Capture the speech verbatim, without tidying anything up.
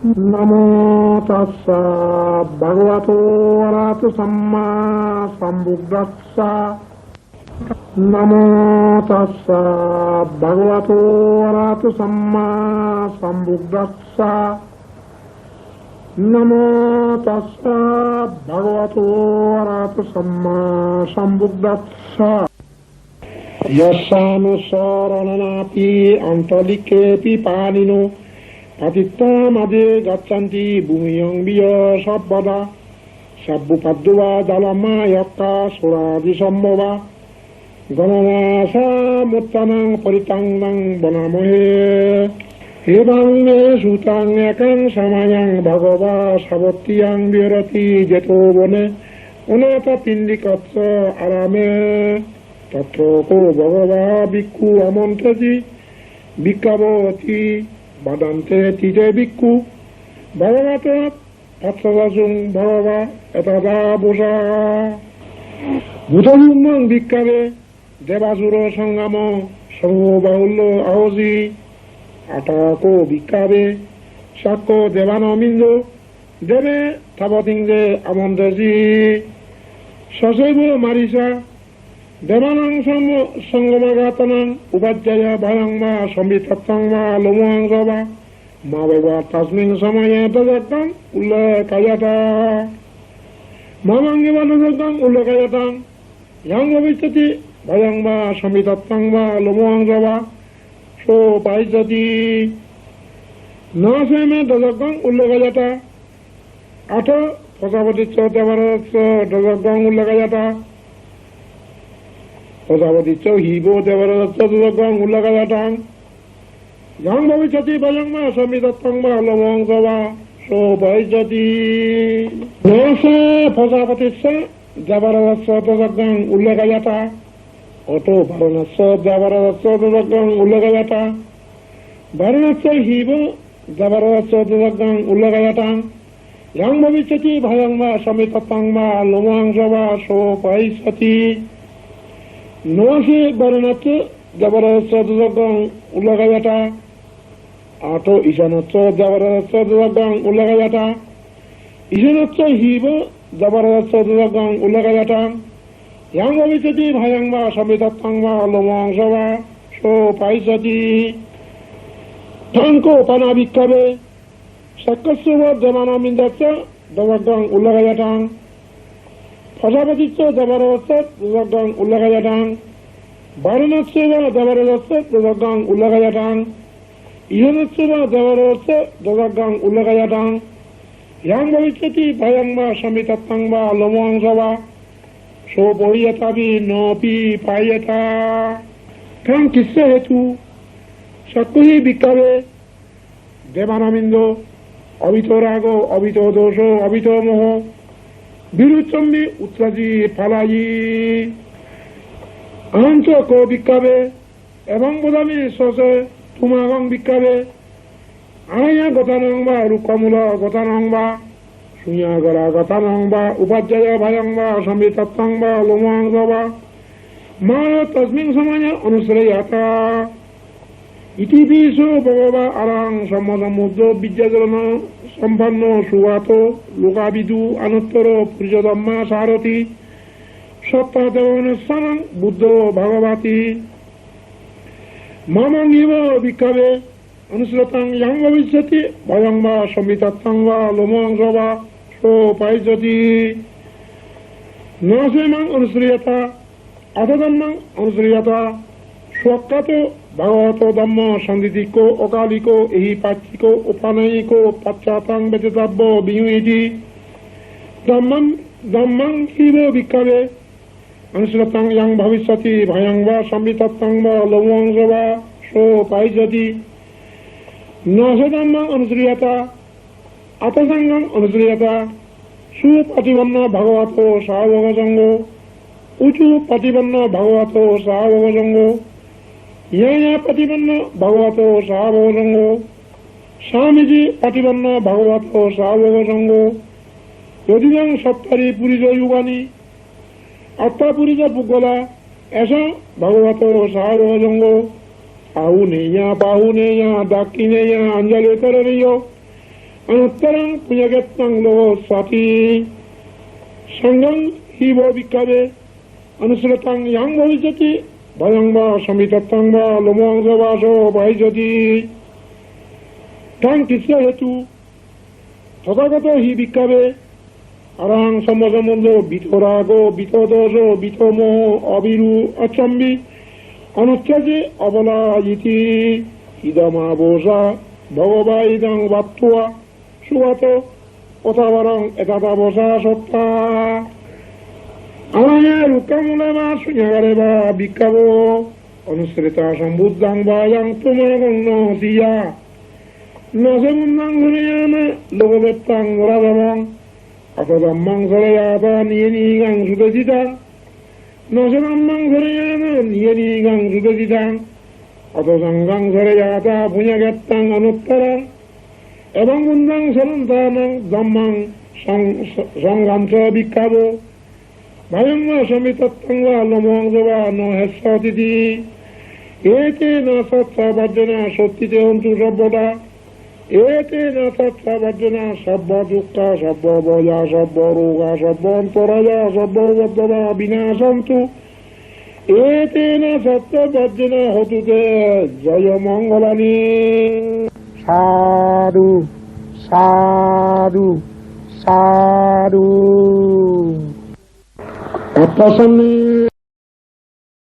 Namo tassa bhagavato arahato sammāsambuddhassa. Namo tassa bhagavato arahato sammāsambuddhassa. Namo tassa bhagavato arahato sammāsambuddhassa. Yassānusaraṇānapi antalikkhepi pāṇino, patiṭṭhā mā te gacchanti bhūmiyaṃ vijāya sabbadā. Sabbupaddavā dāruṇā yakkhā sorādi sambhavā, gaṇanāgamuttamaṃ parittaṃ taṃ bhaṇāma he. Evaṃ me sutaṃ ekaṃ samayaṃ bhagavā sāvatthiyaṃ viharati jetavane anāthapiṇḍikassa ārāme. Tatra kho bhagavā bhikkhū āmantesi bhikkhavoti. Bhadanteti te bhikkhū bhagavato bhāsissāmāsuṃ. Bhagavā etadavoca. Buddhadhammaṃ bhikkhave devasurasaṅgamo saṅgho bāhulā ahosi. Atha kho bhikkhave sakko devānaṃ indo deve tāvatiṃ te āmantesi. Saccevo marissa devānaṃ saṅgho- saṅghamāgatānaṃ upajjhāya bhayaṃ vā sammittaṃ vā lomāhaṃsā vā mā veva tasmiṃ samaye dasakkhaṃ ullekhayathā. Mā maṃ eva dasakkhaṃ ullekhayathā. Yaṃ bhavissati bhayaṃ vā sammittaṃ vā lomāhaṃsā vā so pāyissati. Na se me dasakkhaṃ ullekhayathā. Atha pajāpatissa devarājassa dasakkhaṃ ullekhayathā. Pajāpatissa hi vo devarājassa dasakkhaṃ ullekhayathā. Yaṃ bhavissati bhayaṃ vā sammittaṃ vā lomāhaṃsā vā so pāyissati. Na se pajāpatissa devarājassa dasakkhaṃ ullekhayathā. Atha bāruṇassa devarājassa dasakkhaṃ ullekhayathā. Bāruṇassa hi vo devarājassa dasakkhaṃ ullekhayathā. Yaṃ bhavissati bhayaṃ vā sammittaṃ vā lomāhaṃsā vā so pāyissati. Na se bāruṇassa devarājassa dasakkhaṃ ullekhayathā. Atha icchānassa devarājassa dasakkhaṃ ullekhayathā. Icchānassa hi vo devarājassa dasakkhaṃ ullekhayathā. Yaṃ bhavissati bhayaṃ vā sammittaṃ vā lomāhaṃsā vā so pāyissati. Taṃ kho pana bhikkhave sakkasseva devānaṃ indassa dasakkhaṃ ullekhayathā. Pajāpatissa devarājassa dasakkhaṃ ullekhayathā. Bāruṇasseva devarājassa dasakkhaṃ ullekhayathā. Icchānasseva devarājassa dasakkhaṃ ullekhayathā. Yaṃ bhavissati bhayaṃ vā sammittaṃ vā lomāhaṃsā vā so pāyissati. Nāpi pāyissati. Taṃ kissa hetū. Sakko hi bhikkhave devānaṃ indo avitto rāgo avitto dosā avitto mohā virūḷhābhi uṭṭhābhi phalābhi. Ahañca kho bhikkhave evaṃ vadāmi sacce tumhākaṃ bhikkhave anaññagatanaṃ vā rukkhamūlagatanaṃ vā suññāgārāgatanaṃ vā upajjhāya bhayaṃ vā sammittaṃ vā lomāhaṃsā vā mā eva tasmiṃ samaye anussareyyātha. Itipi so bhagavā arahaṃ sammāsambuddho vijjācaraṇasampanno sugato lokavidū anuttaro purisadammasārathi satthā devamanussānaṃ buddho bhagavāti. Mā maṃ hi vo bhikkhave anussareyyātha yaṃ bhavissati bhayaṃ vā sammittaṃ vā lomāhaṃsā vā so pāyissati. Na se maṃ anussareyyātha atha dhammaṃ anussareyyātha. Svākkhāto bhagavato dhammo sandiṭṭhiko akāliko ehipassiko opanayiko paccattaṃ veditabbo viññūhīti. Dhammaṃ dhammaṃ hi vo bhikkhave anussareyyātha yaṃ bhavissati bhayaṃ vā sammittaṃ vā lomāhaṃsā vā so pāyissati. Na se dhammaṃ anussareyyātha atha saṅghaṃ anussareyyātha. Supaṭipanno bhagavato sāvakasaṅgho ujupaṭipanno bhagavato sāvakasaṅgho ñāyapaṭipanno bhagavato sāvakasaṅgho sāmīcipaṭipanno bhagavato sāvakasaṅgho yadidaṃ cattāri purisayugāni aṭṭha purisapuggalā esa bhagavato sāvakasaṅgho āhuneyya pāhuneyya dakkhiṇeyya añjalikaraṇīyo Anuttaraṃ puññakkhettaṃ lokassāti. Saṅghaṃ hi vo bhikkhave anussaraṃ yaṃ bhavissati, bhayaṃ vā sammittattaṃ vā lomahaṃso vā so bhavissati. Taṃ kissa hetu. Tathāgato hi bhikkhave arahaṃ sammāsambuddho vītarāgo vītadoso vītamoho avirūḷhasambhi anussāse apalāyīti. Idamavoca bhagavā. Idaṃ vatvā sugato otha varaṃ etadavoca sutvā arahaṃ rukkhamūle vā suññakāre vā bhikkhavo anussarettha sambuddhaṃ bhayaṃ tumhāgaṃ no siyā. Na ca buddhaṃ saraṇaṃ gacchāma lokassātāṃ narattamaṃ. Atha dhammaṃ saraṇaṃ gacchāma niyyānikaṃ sudesitaṃ. Na ca dhammaṃ saraṇaṃ gacchāma niyyānikaṃ sudesitaṃ. Atha saṅghaṃ saraṇaṃ gacchāma puññakkhettaṃ anuttaraṃ. Evaṃ buddhaṃ saraṇaṃ gacchāma dhammaṃ saṅ-, saṅghañca bhikkhavo bhayaṃ vā sammittattaṃ vā lomahaṃso vā no hessātīti. Etena saccavajjena sotthi te hontu sabbadā. Etena saccavajjena sabbadukkhā sabbabhayā sabbarogā sabbantarāyā sabba upaddavā vinassantu. Etena saccavajjena hontu te jayamaṅgalāni. Sādhu, sādhu, sādhu. Attasannī